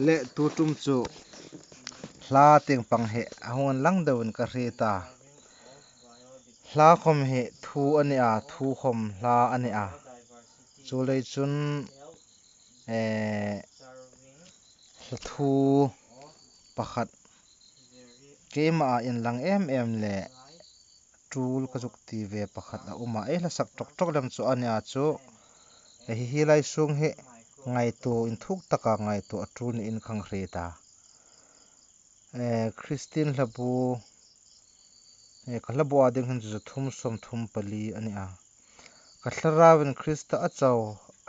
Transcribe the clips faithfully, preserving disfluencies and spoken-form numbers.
Le tutum chu hla tieng pang hi a hung inlang deuin ka hriet a. Hla khom hi thu a ni a, thu khom hla a ni a. Chuleiin chun, eh, thu pakhat keima a inlang em em le tul ka zuk ti ve pakhat a um a. Ei hla sak ṭawk ṭawk lem chu a ni a chu. Hi hi lai sung hi ngaituo inthuk taka ngaituo a tul niin ka hriet a. Eh, Christian hlabu, eh, ka hlabu a ding hin chu thum sawm thum pali a ni a. Ka thlarauin Krista a chau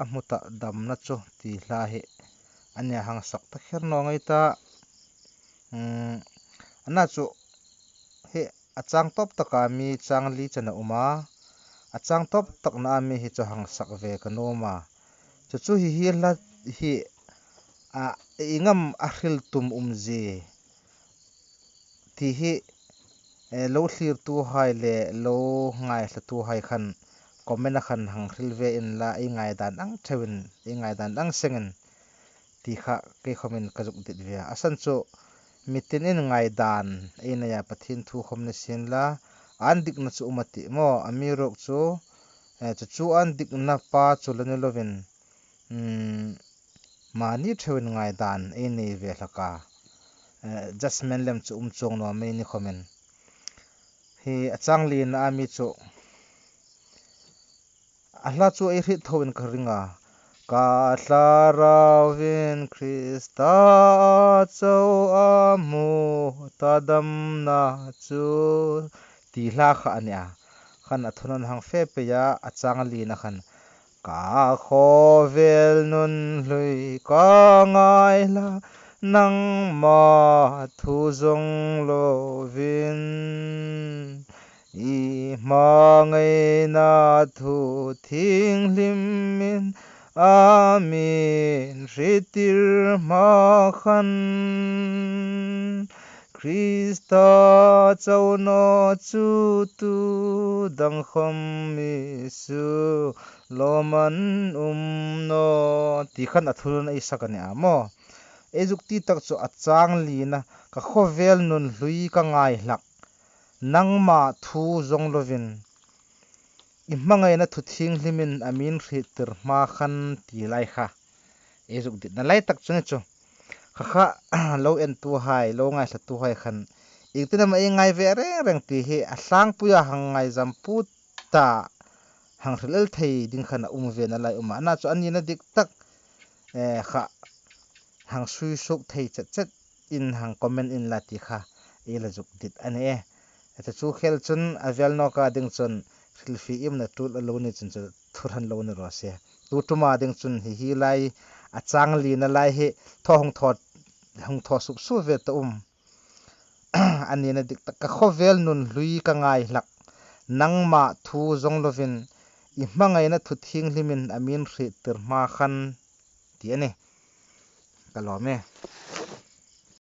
a hmu ta damna chu ti hla hi a ni a, hang sak ta kher naw ngei ta. Hmm, a na chu hi a chang tawp taka mi chang li chen a um a. A chang tawp takna a mi hi chu hang sak ve ka nuom a. Chu chu hi hi hla hi a ieng am a hril tum umzie ti hi, eh, lo thlirtuhai le lo ngaithlatuhai khan comment-a khan hang hril ve inla, ei ngaidan ang theuin, ei ngaidan ang sengin ti kha kei khomin ka zuk dit ve a. A san chu mi tinin ngaidan ei nei a, Pathien thu khom ni sien la, an dikna chu um a tih maw, amiruokchu, eh, chu chu an dikna pa chu la ni lovin, um, mani theuin ngaidan ei nei ve hlak a. Eh, judgment lem chu um chuong naw mei ni khomin. Hi a chang lina a mi chu a hla chu ei hriet thoin ka ring a. Ka thlarauin Krista a chau a hmu ta damna chu ti hla kha a ni a. Khan a thunun hang fe pei a, a chang lina khan. Ka khawvel nun hlui ka ngai hla, nangma thu zawng lovin. I hmangaina thu thienghlimin a min hriettir hma khan. Krista chau naw chu tu dang khom mi su lawm an um naw. Ti khan a thunun ei sak a ni a maw. Ei zuk ti tak chu a chang lina, ka khawvel nun hlui ka ngai hlak. Nangma thu zawng lovin. I hmangaina thu thienghlimin a min hriettir hma khan ti lai kha. Ei zuk ditna lai tak chu ni chu. Kha kha, lo entuhai, lo ngaithlatuhai khan. Iengtin am ei ngai ve reng reng ti hi a tlangpuia hang ngaizam put ta hang hril el thei ding khan a um ve na lai um a. A na chu a nina dik tak, eh, kha hang sui suok thei chet chet in hang comment inla ti kha ei la zuk dit a ni e. Chu chu khel chun a vel nawka ding chun hrilfie iemna tul a lo ni chun chu thu hran lo ni raw se. Tu tuma ding chun hi hi lai a chang lina lai hi thaw hung thaw, hung thaw sup sup ve ta um. A nina dik tak, ka khawvel nun hlui ka ngai hlak. Nangma thu zawng lovin i hmangaina thu thienghlimin a min hriettir hma khan ti a ni. Ka lawm e.